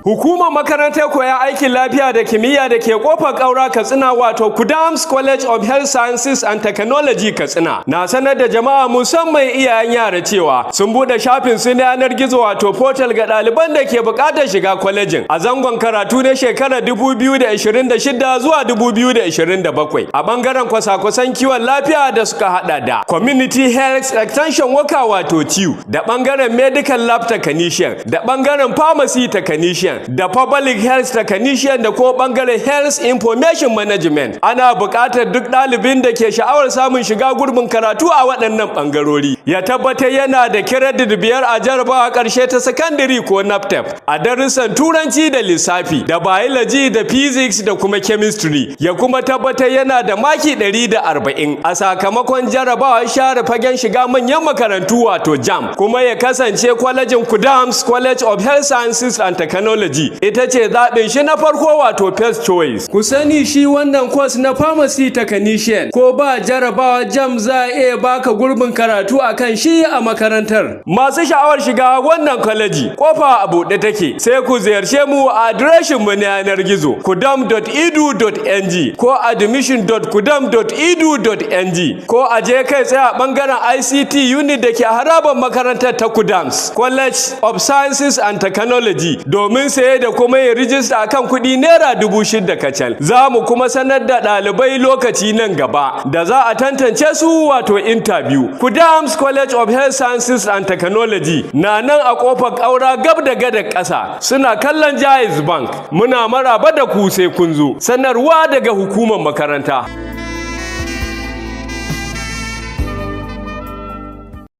Hukumar makarantar koyon aikin lafiya da kimiyya da ke Kofar Kaura, Katsina, wato Kudams College of Health Sciences and Technology Katsina, na sanar da jama'a, musamman iyayen yara, cewa sun bude shafin su na yanar gizo, wato portal, ga ɗaliban da ke buƙatar shiga kwalejin a zangon karatu na shekarar 2026 zuwa 2027 a bangaren kwasa-kwasan kiwon lafiya da suka hada da Community Health Extension Worker, wato CHEW, da bangaren Medical Lab Technician, da bangaren Pharmacy Technician, da Public Health Technician, da ko bangaren Health Information Management. Ana buƙatar duk ɗalibin da ke sha'awar samun shiga gurbin karatu a waɗannan ɓangarori ya tabbatar yana da credit 5 a jarabawa ƙarshe ta sakandare ko NABTEB a darussan Turanci da lissafi da biology da physics da kuma chemistry, ya kuma tabbatar yana da maki 140 a sakamakon jarabawar share fagen shiga manyan makarantu, wato JAMB, kuma ya kasance kwalejin Kudams College of Health Sciences and Technology ita ce zaɓin shi na farko, wato first choice. Ku sani, shi wannan course na pharmacy technician, ko ba jarabawa JAMB za a iya baka gurbin karatu akan shi a makarantar. Masu sha'awar shiga wannan kwaleji, kofa a buɗe take, sai ku ziyarce mu a adireshin mu na yanar gizo kudam.edu.ng ko admission.kudam.edu.ng, ko a je kai tsaye a bangaren ICT unit da ke harabar makarantar ta Kudams College of Sciences and Technology domin saye da kuma yin rijista akan kuɗi ₦6,000 kacal. Za mu kuma sanar da ɗalibai lokaci nan gaba da za a tantance su, wato interview. Kudams College of Health Sciences and Technology na nan a Kofar Ƙaura, gab da gadar ƙasa, suna kallon Jaiz Bank. Muna maraba da ku sai kun zo. Sanarwa daga hukumar makaranta.